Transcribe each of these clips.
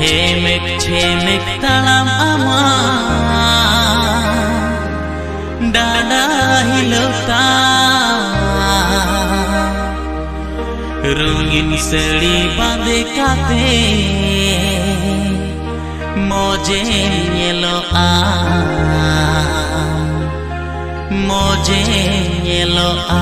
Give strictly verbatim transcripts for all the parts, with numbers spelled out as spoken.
ᱪᱷᱮᱢᱮᱠ ᱪᱷᱮᱢᱮᱠ ᱛᱟᱲᱟᱢ ᱟᱢᱟᱜ ᱰᱟᱸᱰᱟ ᱦᱤᱞᱟᱹᱣ ᱛᱟᱢ, ᱨᱚᱝᱜᱤᱱ ᱥᱟᱹᱲᱤ ᱵᱟᱸᱫᱮ ᱠᱟᱛᱮ ᱢᱚᱡᱮᱢ ᱧᱮᱞᱚᱜᱼᱟ, ᱢᱚᱡᱮᱢ ᱧᱮᱞᱚᱜᱼᱟ᱾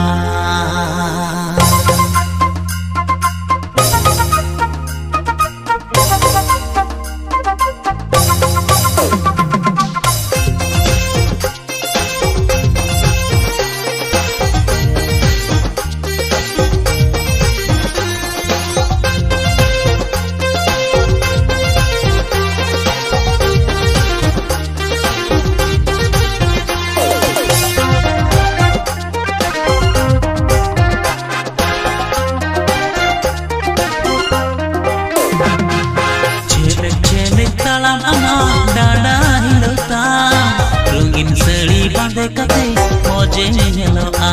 ᱪᱷᱮᱢᱮᱠ ᱪᱷᱮᱢᱮᱠ ᱛᱟᱲᱟᱢ ᱟᱢᱟᱜ ᱰᱟᱸᱰᱟ ᱦᱤᱞᱟᱹᱣ ᱛᱟᱢ, ᱨᱚᱝᱜᱤᱱ ᱥᱟᱹᱲᱤ ᱵᱟᱸᱫᱮ ᱠᱟᱛᱮ ᱢᱚᱡᱮ ᱧᱮᱞᱚᱜᱼᱟ᱾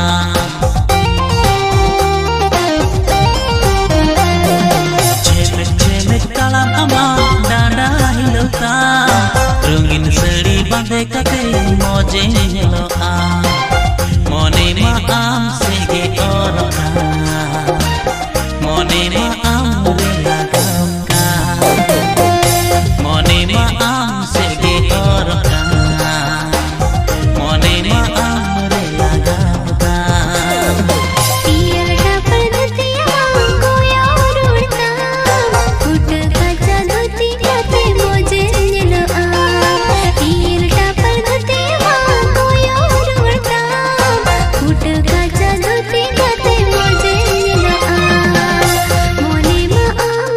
ᱪᱷᱮᱢᱮᱠ ᱪᱷᱮᱢᱮᱠ ᱛᱟᱲᱟᱢ ᱟᱢᱟᱜ ᱰᱟᱸᱰᱟ ᱦᱤᱞᱟᱹᱣ ᱛᱟᱢ, ᱨᱚᱝᱜᱤᱱ ᱥᱟᱹᱲᱤ ᱵᱟᱸᱫᱮ ᱠᱟᱛᱮ ᱢᱚᱡᱮ ᱧᱮᱞᱚᱜᱼᱟ᱾ ᱢᱚᱱᱮ ᱢᱟ ᱟᱢ ᱥᱮᱫ ᱜᱮ ᱚᱨᱚᱜ ᱠᱟᱱ, ᱢᱚᱱᱮ ᱢᱟ ᱟᱢ ᱨᱮ ᱞᱟᱜᱟᱣ ᱠᱟᱱ, ᱢᱚᱱᱮ ᱢᱟ ᱟᱢ ᱥᱮᱫ ᱜᱮ ᱚᱨᱚᱜ ᱠᱟᱱ, ᱢᱚᱱᱮ ᱢᱟ ᱟᱢ ᱨᱮ ᱞᱟᱜᱟᱣ ᱠᱟᱱ᱾ ᱯᱤᱭᱟᱹ ᱴᱟᱯᱟᱨ ᱫᱷᱩᱛᱤᱭᱟ ᱠᱚᱭᱚᱜ ᱨᱩᱣᱟᱹᱲ ᱠᱟᱢ, ᱯᱷᱩᱴᱟᱹ ᱠᱟᱪᱟ ᱫᱷᱩᱛᱤ ᱠᱟᱛᱮ ᱢᱚᱡᱮ ᱧᱮᱞᱚᱜᱼᱟ᱾ ᱯᱤᱭᱟᱹ ᱴᱟᱯᱟᱨ ᱫᱷᱩᱛᱤᱭᱟ ᱠᱚᱭᱚᱜ ᱨᱩᱣᱟᱹᱲ ᱠᱟᱢ, ᱯᱷᱩᱴᱟᱹ ᱠᱟᱪᱟ ᱫᱷᱩᱛᱤ ᱠᱟᱛᱮ ᱢᱚᱡᱮ ᱧᱮᱞᱚᱜᱼᱟ᱾ ᱢᱚᱱᱮ ᱢᱟ ᱟᱢ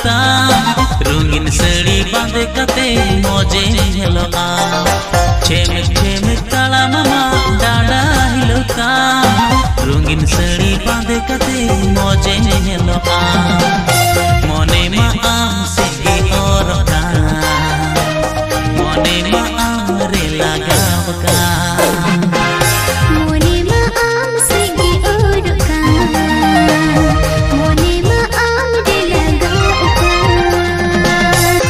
ᱛᱟᱢ᱾ ᱨᱚᱝᱜᱤᱱ ᱥᱟᱹᱲᱤ ᱵᱟᱸᱫᱮ ᱠᱟᱛᱮ ᱢᱚᱡᱮ ᱧᱮᱞᱚᱜᱼᱟ᱾ ᱪᱷᱮᱢ ᱪᱷᱮᱢ ᱛᱟᱲᱟᱢ ᱟᱢᱟᱜ ᱰᱟᱸᱰᱟ ᱦᱤᱞᱟᱹᱣ ᱛᱟᱢ᱾ ᱨᱚᱝᱜᱤᱱ ᱥᱟᱹᱲᱤ ᱵᱟᱸᱫᱮ ᱠᱟᱛᱮ ᱢᱚᱡᱮ ᱧᱮᱞᱚᱜᱼᱟ᱾ ᱢᱚᱱᱮ ᱢᱟ ᱟᱢ ᱥᱮᱫ ᱜᱮ ᱚᱨᱚᱜ ᱠᱟᱱ᱾ ᱢᱚᱱᱮ ᱢᱟ ᱟᱢ ᱨᱮ ᱞᱟᱜᱟᱣ ᱠᱟᱱ᱾ ᱢᱚᱱᱮ ᱢᱟ ᱟᱢ ᱥᱮᱫ ᱜᱮ ᱚᱨᱚᱜ ᱠᱟᱱ᱾ ᱢᱚᱱᱮ ᱢᱟ ᱟᱢ ᱨᱮ ᱞᱟᱜᱟᱣ ᱠᱟᱱ᱾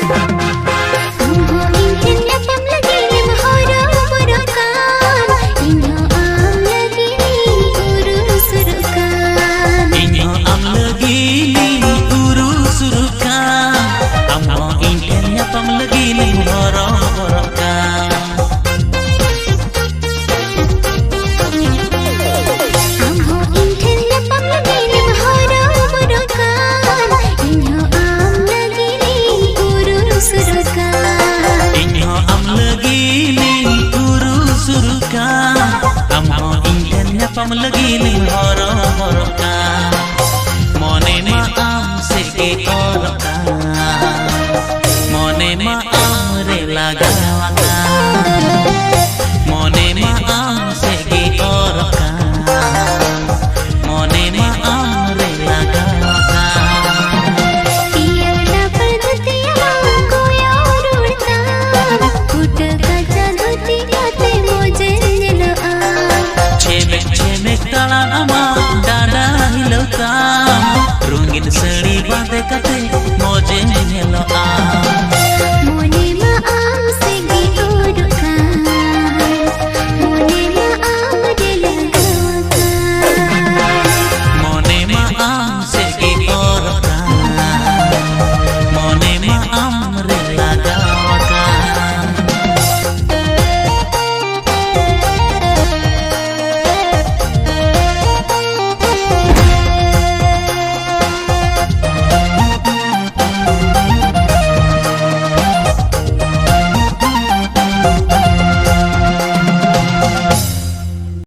ᱟᱢ ᱦᱚᱸ ᱤᱧ ᱴᱷᱮᱱ ᱧᱟᱯᱟᱢ ᱞᱟᱹᱜᱤᱫ ᱮᱢ ᱦᱚᱨᱚ ᱵᱚᱨᱚᱜ ᱠᱟᱱ, ᱤᱧ ᱦᱚᱸ ᱟᱢ ᱞᱟᱹᱜᱤᱫ ᱤᱧ ᱩᱨᱩᱥᱩᱨᱩᱜ ᱠᱟᱱ᱾ ᱤᱧ ᱦᱚᱸ ᱟᱢ ᱞᱟᱹᱜᱤᱫ ᱤᱧ ᱩᱨᱩᱥᱩᱨᱩᱜ ᱠᱟᱱ, ᱟᱢ ᱦᱚᱸ ᱤᱧ ᱴᱷᱮᱱ ᱧᱟᱯᱟᱢ ᱞᱟᱹᱜᱤᱫ ᱮᱢ ᱦᱚᱨᱚ ᱵᱚᱨᱚᱜ ᱠᱟᱱ᱾ ᱟᱢ ᱦᱚᱸ ᱤᱧ ᱴᱷᱮᱱ ᱧᱟᱯᱟᱢ ᱞᱟᱹᱜᱤᱫ ᱮᱢ ᱦᱚᱨᱚ ᱵᱚᱨᱚᱜ ᱠᱟᱱ, ᱤᱧ ᱦᱚᱸ ᱟᱢ ᱞᱟᱹᱜᱤᱫ ᱤᱧ ᱩᱨᱩᱥᱩᱨᱩᱜ ᱠᱟᱱ᱾ ᱤᱧ ᱦᱚᱸ ᱟᱢ ᱞᱟᱹᱜᱤᱫ ᱤᱧ ᱩᱨᱩᱥᱩᱨᱩᱜ ᱠᱟᱱ, ᱟᱢ ᱦᱚᱸ ᱤᱧ ᱴᱷᱮᱱ ᱧᱟᱯᱟᱢ ᱞᱟᱹᱜᱤᱫ ᱮᱢ